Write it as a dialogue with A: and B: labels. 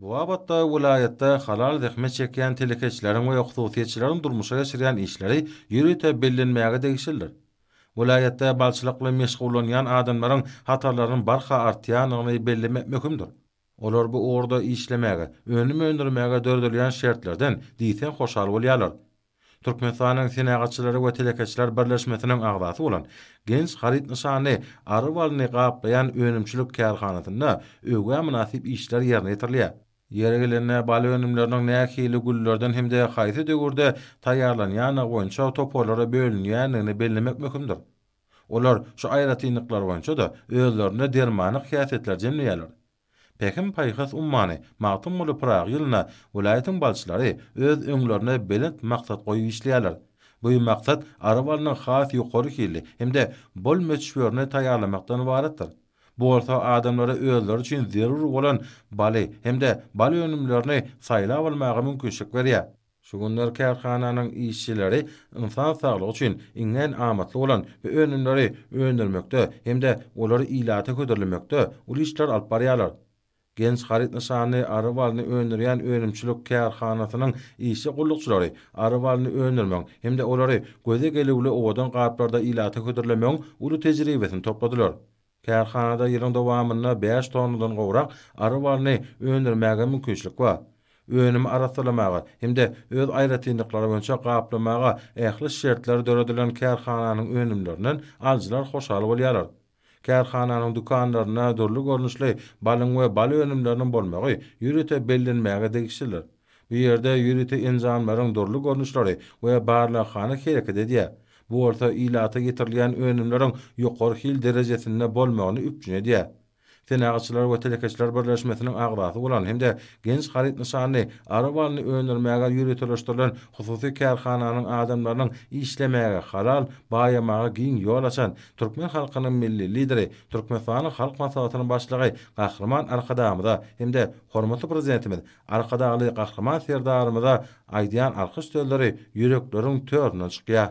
A: Bu babatda welaýatda halal zähmet çekýän telekeçileriň we hususyýetçileriň durmuşa geçirýän işleri ýörite bellenmäge degişlidir. Welaýatda balçylyk bilen meşgullanýan adamlaryň hatarlarynyň barha artýandygyny bellemek möhümdir. Olar bu ugurda işlemäge, önüm öndürmäge döredilýän şertlerden diýseň hoşal bolýarlar. Türkmenistanyň Senagatçylary we telekeçiler birleşmesiniň agzasy bolan Genç haryt nyşanly ary balyny gaplaýan önümçilik kärhanasynda öwgä mynasyp işler ýerine ýetirilýär. Ýeri gelende, bal önümleriniň nähili güllerden hem-de haýsy döwürde taýýarlanýandygy boýunça toparlara bölünýändigini bellemek möhümdir. Olar şu aýratynlyklary boýunça-da özlerinde dermanlyk häsiýetleri jemleýärler. Pähim-paýhas ummany Magtymguly Pyragy ýylynda welaýatyň balçylary öz öňlerinde belent maksat goýup işleýärler. Bu maksat ary balynyň has ýokary hilli hem-de bol möçberini taýýarlamakdan ybaratdyr. Bu bolsa adamlara özleri üçin zerur bolan baly hem-de bal önümlerini saýlap almaga mümkinçilik berýär. Şu günler kärhananyň işçileri ynsan saglygy üçin iňňän amatly bolan bu önümleri öndürmekde hem-de olary ilata hödürlemekde uly işler alyp barýarlar. Genç haryt nyşanly ary balyny öndürýän önümçilik kärhanasynyň işçi gullukçylary ary balyny öndürmegiň hem-de olary göze gelüwli owadan gaplarda ilata hödürlemegiň uly tejribesini topladylar. Kärhanada ýylyň dowamynda bäş tonnadan gowrak ary balyny öndürmäge mümkinçilik bar. Önümi arassalamaga hem-de öz aýratynlyklary boýunça gaplamaga ähli şertler döredilen kärhananyň önümlerinden alyjylar hoşal bolýarlar. Kärhananyň dükanlarynda dürli görnüşli balyň we bal önümleriniň bolmagy ýörite bellenmäge degişlidir. Bu ýerde ýörite enjamlaryň dürli görnüşleri we barlaghana hereket edýär. Bu bolsa ilata ýetirilýän önümleriň ýokary hil derejesinde bolmagyny üpjün edýär. Senagatçylar we telekeçiler birleşmesiniň agzasy bolan hem-de Genç haryt nyşanly ary balyny öndürmäge ýöriteleşdirilen hususy kärhananyň adamlarynyň işlemäge, halal baýamaga giň ýol açan türkmen halkynyň Milli Lideri, Türkmenistanyň Halk Maslahatynyň Başlygy Gahryman Arkadagymyza hem-de hormatly Prezidentimiz Arkadagly Gahryman Serdarymyza aýdýan alkyş sözleri ýürekleriň töründen çykýar.